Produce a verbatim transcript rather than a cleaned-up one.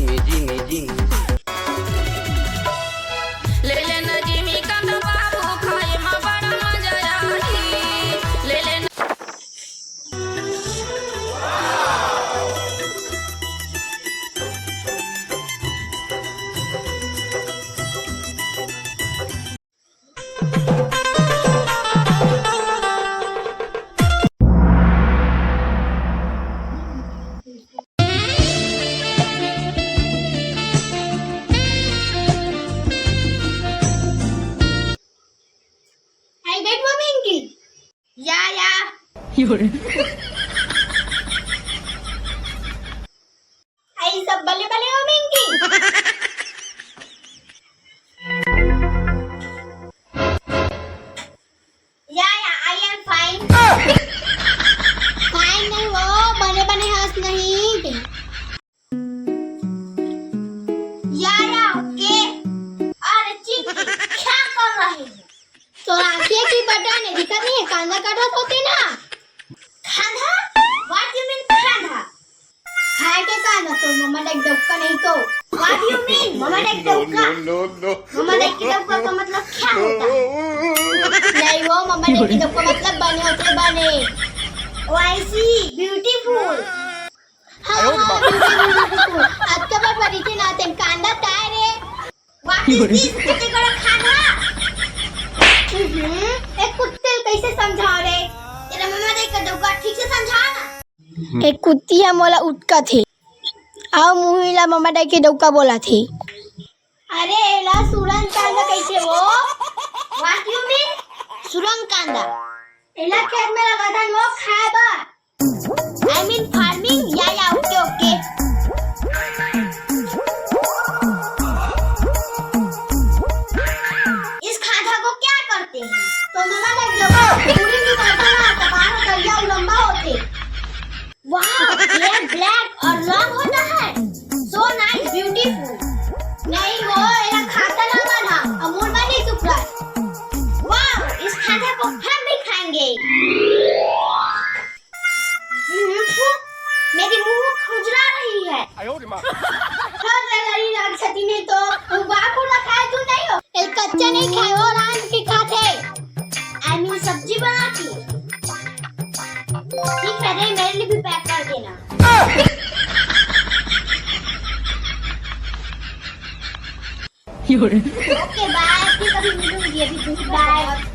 Amazing, amazing. ले लेना जिमी कंद बाबू, खाए में बड़ा मजा आई। ले लेना। आई बैठ वो मिंकी। या, या। आई सब बल्ले बल्ले हो मिंकी। या, या, I am fine। Fine नहीं हो, बने बने हंस नहीं। या, या, OK। अरे चिंकी, क्या कर रही है? तो राखिए की बटन है, दिखत नहीं है, कांदा काटत होती ना। खांधा? What you mean खांधा? खाए के कांदा, तो मम्मा देख डौका नहीं तो। What you mean? मम्मा देख डौका। No, no, no। मम्मा देख की डौका का मतलब क्या होता है? नहीं वो, मम्मा देख की डौका मतलब बने होते, बने। Oh, I see, beautiful। हाँ, हाँ, beautiful, beautiful। आज के बाद बड़ी के नाते कांदा ताय रे। What is this? कुत्ते का खाना? हम्म, एक कुत्ते कैसे समझा रे? तेरा मम्मा देख का डौका ठीक से समझा ना। एक कुत्ती ह मोला उटकत हे। अउ मुही ला ममा डाई के डौका बोलत हे। अरे एला सुरन कांदा कहिथे वो। What you mean? सुरन कांदा। एला खेत में लगाथन वो खाए बर। I mean farming? या, या, OK, OK। इस खांधा को क्या करते हैं? तो ममा डाई के डौका पूरी भी खाता ना, तबार हो गया, लंबा होते। Wow, ये black और long होता है। So nice, beautiful। नहीं वो, एला खाता ना मन हा, अमूल बनी सुपरा। Wow, इस खांधा को हम भी खाएंगे। मेरी मुंह खुजला रही है। हर रगड़ी राक्षसी ने तो वो बाप पूरा खाए, तू नहीं हो। ए कच्चा नहीं खाए, वो रांध के खाते। I mean सब्जी बना के। ठीक है रे, मेरे लिए भी pack कर देना। OK, bye, फिर कभी मिलूंगी, अभी bye।